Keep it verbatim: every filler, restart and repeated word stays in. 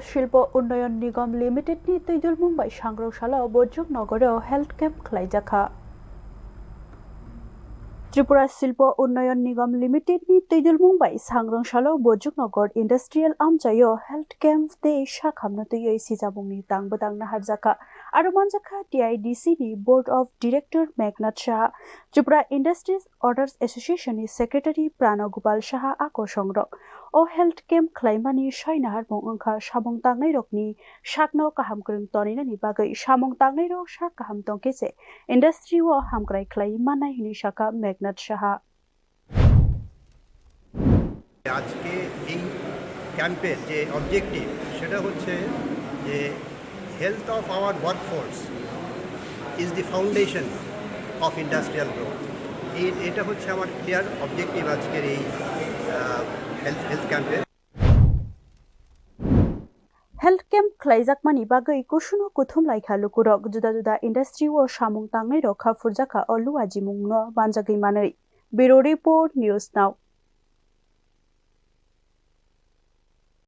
Shilpo Unnayan Nigam Limited ni twidulmung bai Sangrong salo Bojrok Nogoro health camp khlaijakha. Tripura Shilpo Unnayan Nigam Limited ni twidulmung bai Sangrong salo Bojrok Nogor Industrial amchaio health camp tei sakhamno twiwi sijabungni tang bwtang naharjakha. Aro manjakha T I D C ni Board of Director Meghnad Saha, Tripura Industries Owners Association ni Secretary Prano Gopal Saha a kosongrok. O health camp khlaimani soi naharmung wngkha samung tangnairokni sakno kaham kwrwng toninani bagwi. Samung tangnairok sak kaham tongkhe se industry o hamkrai khlai mannai hwnwi sakha Meghnad Saha. আজকে এই ক্যাম্পের যে অবজেক্টিভ, সেটা হচ্ছে যে health of our workforce is the foundation of industrial growth. এই, এটা হচ্ছে আমার ক্লিয়ার অবজেক্টিভ আজকের এই হেলথ হেলথ ক্যাম্পের। Health camp khlaijakmani bagwi kusuno kuthum laikha lukurok. Juda juda industry o samung tangnairok kha phurjakha o luajimungno manjagwi manwi. Bureau Report, News Now.